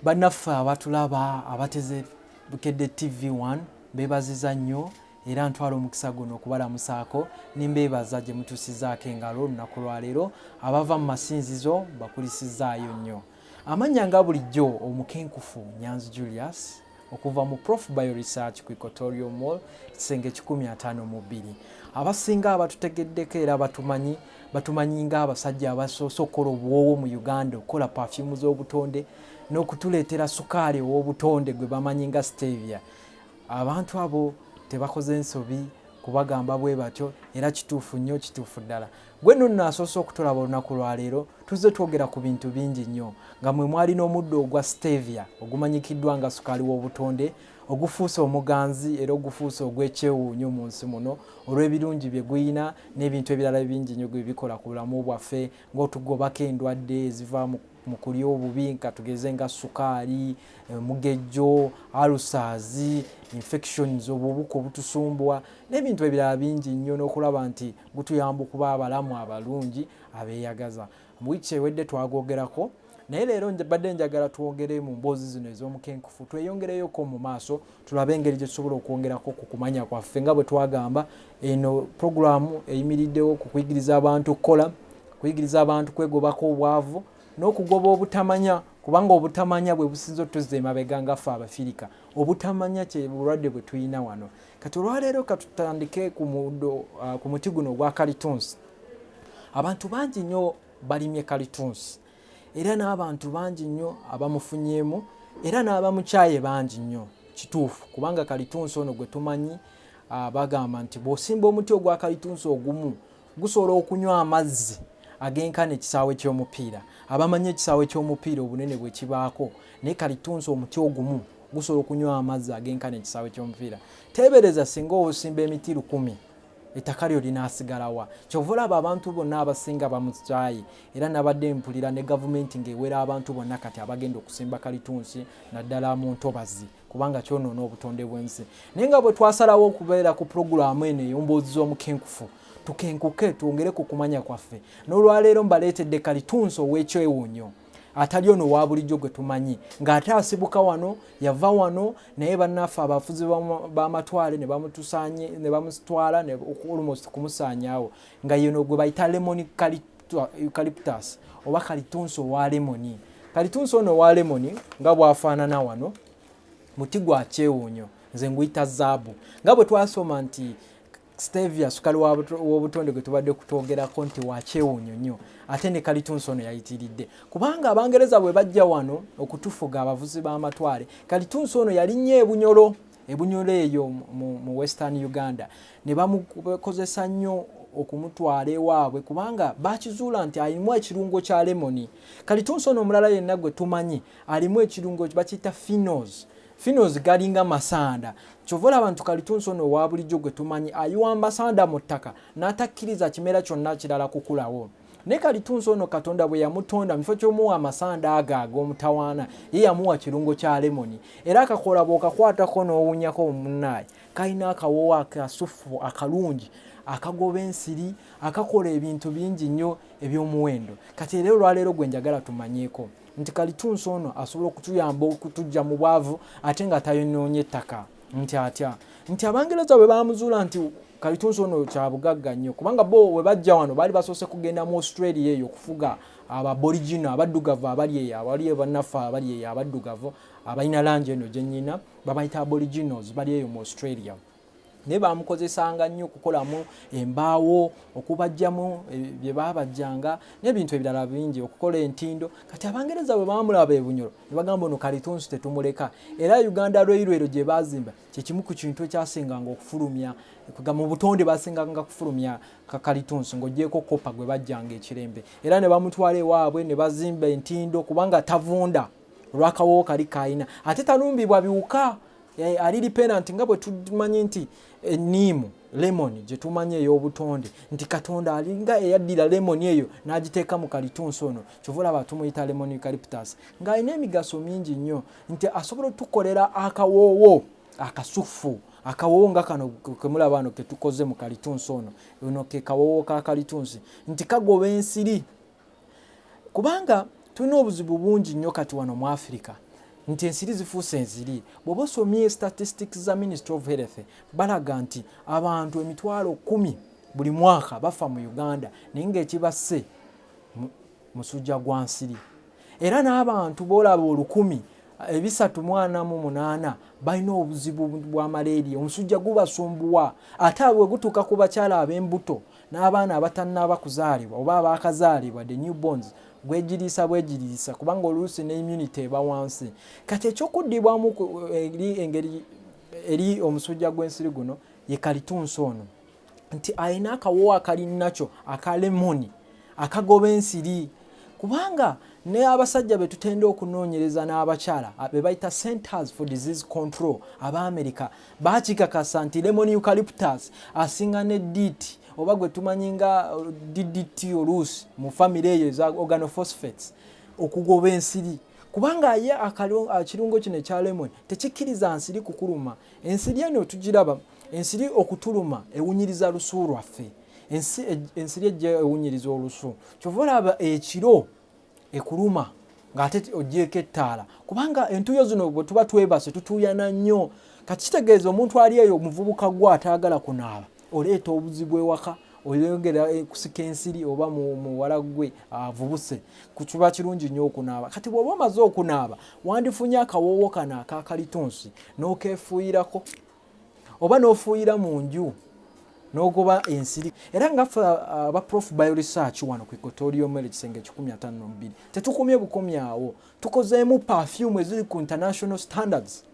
Bannaffe abatulaba abateze Bukedde TV1, beebaziza nnyo era ntwala omukisa guno okubalamusaako ne mbeebaza gye mutuusizaako engalo olunaku lwaleero. Abava mu masinzizo mbakulisizaayo nnyo. Amannya nga bulijjo omukenkufu Nyanzi Julius okuva mu Prof Bio Research ku Equatorial Mall, ekisenge 152. Abasinga abatutegeddeko era batumanyi, batumanyi ng'abasajja abasoose okukola obuwoowo mu Uganda, okukola pafyumu z'obutonde n'okutuleetera sukaali ow'obutonde gwe bamanyi nga stevia. Abantu abo tebakoze nsobi kubagamba bwe batyo, era kituufu nnyo, kituufu ddala. Gwe nno nno asoose okutulaba olunaku lwaleero, tuzze twogera ku bintu bingi nnyo nga mwe mwali n'omuddo ogwa stevia ogumanyikiddwa nga sukaali w'obutonde ogufuuse omuganzi era ogufuuse ogw'ekyewuunyo mu nsi muno olw'ebirungi bye guyina n'ebintu ebirala bingi nnyo bye bikola ku bulamu bwaffe ng'otugobako endwadde eziva mu kulya obubi nga tugeze nga sukaali, omugejjo, alusaazi, infections, obubuka obutusumbuwa n'ebintu ebirala bingi nnyo, n'okulaba nti gutuyamba okuba abalamu abalungi abeeyagaza. Mu wiiki ewedde twagwogerako, naye leero mbadde njagala twogere mu mboozi zino ez'omukenkufu, tweyongereyoko mu maaso tulabe engeri gye tusobola okwongerako ku kumanya kwaffe. Nga bwe twagamba, eno puroguramu eyimiriddewo ku kuyigiriza abantu okukola, kuyigiriza abantu kwegobako obwavu n'okugoba obutamanya, kubanga obutamanya bwe businza otuzza emabega nga ffe Abafirika. Obutamanya kye bulwadde bwe tulina wano. Kati olwaleero katutandike ku muddo, ku muti guno ogwa kalitunsi. Abantu bangi nnyo balimye kalitunsi, era n'abantu bangi nnyo abamufunyeemu, era n'abamukyaye bangi nnyo. Kituufu, kubanga kalitunsi ono gwe tumanyi, bagamba nti bw'osimba omuti ogwa kalitunsi ogumu gusobola okunywa amazzi agenkana ekisaawe ky'omupiira. Abamanyi ekisaawe ky'omupiira obunene bwe kibaako, naye kalitunsi omuti ogumu gusobola okunywa amazzi agenkana ekisaawe ky'omupiira. Teebereza singa osimba emiti 1000, ettaka lyo linaasigalawa? Kyova olaba abantu bonna abasinga bamukyaye, era nabadde mpulira ne gavumenti ng'ewera abantu bonna kati abagenda okusimba kalitunsi naddala mu ntobazi, kubanga kyonoona obutonde bw'ensi. Naye nga bwe twasalawo okubeera ku pulogulaamu eno ey'omboozi z'omukenkufu, tukenkuke twongere ku kumanya kwaffe, n'olwaleero mbaleetedde kalitunsi ow'ekyewuunyo atali ono owa bulijjo gwe tumanyi, ng'ate asibuka wano, yava wano, naye bannaffe abafuzi b'amatwale ne bamutwala almost kumusaanyaawo, nga yeno gwe bayita lemon eucalyptus oba kalitunsi owa lemoni. Kalitunsi ono owa lemoni nga bw'afaanana wano, muti gwa kyewuunyo, nze nguyita zaabu. Nga bwe twasoma nti stevia sukali w'obutonde gwe tubadde kutwogerako nti wa kyewuunyo nnyo, ate ne kalitunsi ono yayitiridde, kubanga Abangereza bwe bajja wano okutufuga, abavuzi b'amatwale, kalitunsi ono yali nnyo ebunyolo, ebunyolo eyo mu Western Uganda, ne bamukozesa nnyo okumutwala ewaabwe, kubanga bakizuula nti alimu ekirungo kya lemoni. Kalitunsi ono omulala yenna gwe tumanyi alimu ekirungo bakiyita phenols. Phenols galinga masanda. Kyova olaba nti kalitunsi ono owa bulijjo gwe tumanyi ayiwa amasanda mu ttaka n'atakkiriza kimera kyonna kirala kukulawo. Naye kalitunsi ono Katonda bwe yamutonda, mu kifo ky'omuwa amasanda ago ag'omutawaana, ye yamuwa kirungo kya lemoni. Era akakola bw'okakwatako n'owunyako, munnaaye, kalina akawoowo akasufu akalungi akagoba ensiri, akakola ebintu bingi nnyo eby'omuwendo. Kati era olwaleero gwe njagala tumanyeeko nti kalitunsi ono asobola okutuyamba okutujja mu bwavu ate nga tayonoonye ettaka. Nti atya? Nti Abangereza bwe bamuzuula nti kalitunsi ono kyabugagga nnyo, kubanga bo bwe bajja wano baali basoose kugenda mu Australia eyo okufuga Ababorigino abaddugavu abali eyo, abali bannaffe abali eyo abaddugavu abalina langi eno gye nnyina, babayita Aboriginals, bali eyo mu Australia. Naye bamukozesanga nnyo okukolamu embaawo, okubajjamu bye baabajjanga n'ebintu ebirala bingi, okukola entindo. Kati Abangereza bwe baamulaba ebunyolo ne bagamba, "Ono kalitunsi tetumuleka." Era Uganda Railway gye baazimba kyekimu ku kintu ekyasinganga okufulumya mu butonde, basinganga kufulumya kakalitunsi ng'ogyeko copper gwe bajjanga ekirembe. Era ne bamutwala ewaabwe ne bazimba entindo, kubanga tavunda olwakawoowo kali kayina, ate talumbibwa biwuka, ali repellent. Nga bwe tumanyi nti eniimu, lemon gye tumanyi ey'obutonde, nti Katonda alinga eyaddira lemon eyo n'agiteeka mu kalitunsi ono. Kyova olaba tumuyita lemon eucalyptus, ng'alina emigaso mingi nnyo, nti asobola otukolera akawoowo akasufu. Akawoowo nga kano kemulaba wano ketukoze mu kalitunsi ono, ono ke kawoowo ka kalitunsi, nti kagoba ensiri, kubanga tulina obuzibu bungi nnyo kati wano mu Afirika. Nti ensiri zifuuse ensiri. Bw'oba osomye statistics za Ministry of Health, balaga nti abantu 100,000 buli mwaka bafa mu Uganda, naye ng'ekibasse musujja gwa nsiri. Era n'abantu boolaba 348 balina obuzibu bwa malaria, omusujja gubasumbuwa. Ate bwe gutuuka ku bakyala ab'embuto n'abaana abatannaba kuzaalibwa oba abaakazaalibwa, the newborns, gwegiriisa bwegiriisa, kubanga oluusi ne immunity eba wansi. Kati ekyokuddibwamu eri engeri eri omusujja gw'ensiri guno ye kalitunsi ono, nti alina akawoowo akali nakyo aka lemoni akagoba ensiri. Kubanga ne abasajja be tutenda okunoonyereza n'abakyala be bayita Centers for Disease Control abaamerika bakikakasa nti lemon eucalyptus asinga ne DEET, oba gwe tumanyi nga DDT, oluusi mu famire eyo eza organophosphates, okugoba ensiri. Kubanga ye ekirungo kino ekya lemon tekikkiriza nsiri kukuluma. Ensiri eno tugiraba, ensiri okutuluma ewunyiriza lusu lwaffe. Ensiri ejja ewunyiriza olusu, kyova olaba ekiro ekuluma ng'ate ogyeko ettaala, kubanga entuuyo zino bwe tuba twebase tutuuyana nnyo. Kati kitegeeza omuntu ali eyo, omuvubuka gwe ataagala kunaaba, oleeta obuzibu ewaka, oyongera kusika ensiri, oba muwala gwe avubuse. Kiba kirungi nnyo okunaaba. Kati bw'oba omaze okunaaba, wandifunye akawoowo kano akakalitunsi n'okeefuuyirako oba n'ofuuyira mu nju n'ogoba ensiri. Era nga ffe aba Prof Bioresearch wano ku Equatorial Mall, ekisenge 152, tetukomye bukomi awo, tukozeemu perfume eziri ku international standards.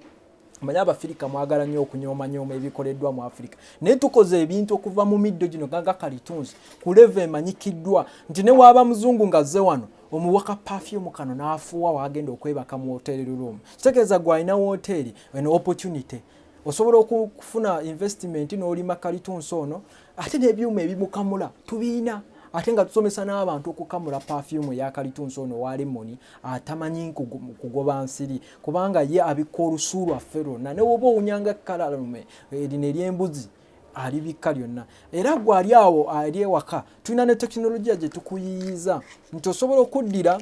Manye Abafirika mwagala nnyo okunyoomanyoma ebikoleddwa mu Afirika, naye tukoze ebintu okuva mu middo gino ganga kalitunsi ku level emanyikiddwa nti ne waaba muzungu ng'azze wano, omuwaka perfume kano n'afuuwa wagenda okwebaka mu hotel room. Kitegeeza gwe alina woteeri eno opportunity, osobola okufuna investment n'olima kalitunsi ono, ate n'ebyuma ebimukamula tubiina, ate nga tusomesa n'abantu okukamula perfume eya kalitunsi ono wa lemoni atamanyi kugoba nsiri, kubanga ye abikka olusu lwaffe lwonna. Ne woba owunyanga ekkalalume erino ery'embuzi, alibikka lyonna. Era gwe ali awo ali ewaka, tulina ne tekinologiya gye tukuyiyiza nti osobola okuddira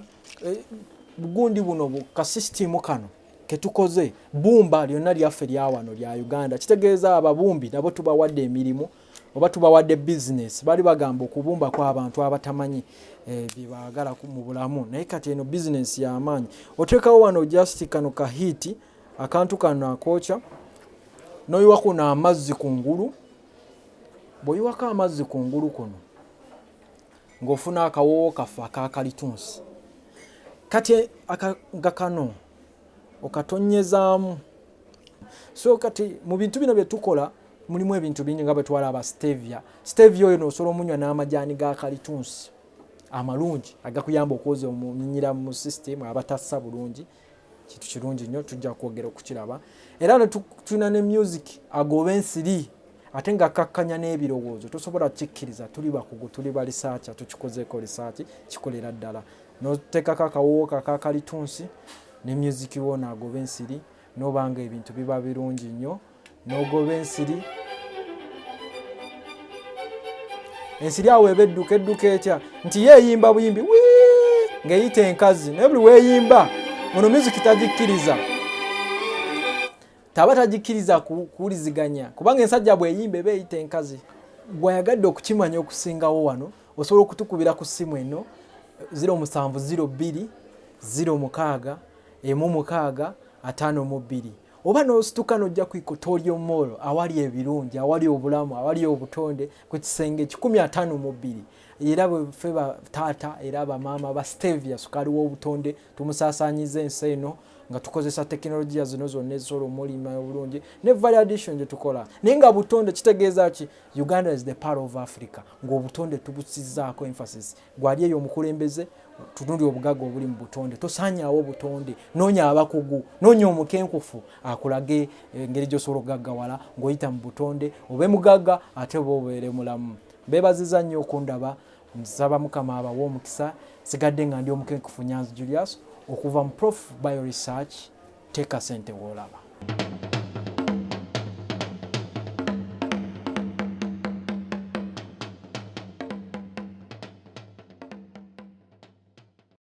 bugundi buno, kasisitimu kano ketukoze, bumba lyonna lyaffe lyawano lya Uganda. Kitegeeza ababumbi nabo tubawadde emirimu oba tubawadde bizinesi. Bali bagamba okubumba kw'abantu abatamanyi bye baagala mu bulamu, naye kati eno bizinesi y'amaanyi. Oteekawo wano just kano ka heat, akantu kano akookya, n'oyiwa kuno amazzi ku ngulu. Bw'oyiwako amazzi ku ngulu kuno, ng'ofuna akawoowo kaffe akakalitunsi. Kati nga kano okatonnyezaamu. So kati mu bintu bino bye tukola mulimu ebintu bingi, nga bwe twalaba stevia. Stevia oyo noosobola omunywa n'amajaani ga kalitunsi amalungi agakuyamba okwoza omuyinyira mu system abatassa bulungi. Kintu kirungi nnyo, tujja kwogera okukiraba. Era tulina ne music agoba ensiri, ate nga kakkanya n'ebirowoozo. Tosobola kukikkiriza, tuli bakugu, tuli ba researcher, tukikozeeko research, kikolera ddala. Noteekako akawoowo kakakalitunsi ne music wo naagoba ensiri, nobanga ebintu biba birungi nnyo, n'ogoba ensiri. Ensiri awo eba edduka, edduka etya? Nti ye eyimba buyimbi ng'eyita enkazi, naye buli weeyimba ono music tagikkiriza, taba tagikkiriza kuwuliziganya, kubanga ensajja bweyimba eba eyita enkazi. Gweayagadde okukimanya okusingawo wano, osobola okutukubira ku ssimu eno 0702 06 16 52, oba n'osituka n'ojja ku Equatorial Mall, awali ebirungi, awali obulamu, awali obutonde, ku kisenge 152. Era bweffe bataata era bamaama ba stevia, sukaali w'obutonde, tumusaasaanyiza ensi eno nga tukozesa tekinologiya zino zonna ezisobola omulima obulungi ne value addition gye tukola, naye nga butonde. Kitegeeza ki? Uganda is the part of Africa ng'obutonde tubusizzaako emphasis. Gwali eyo omukulembeze, tunuli obugagga obuli mu butonde, tosaanyaawo obutonde. Noonya abakugu, noonya omukenkufu akulage engeri gy'osobola okugaggawala ng'oyita mu butonde, obe mugagga ate oba obeere mulamu. Mbeebaziza nnyo okundaba, nsaba Mukama abawe omukisa. Sigadde nga ndi omukenkufu Nyanzi Julius okuva mu Prof Bioresearch. Teeka sente woolaba.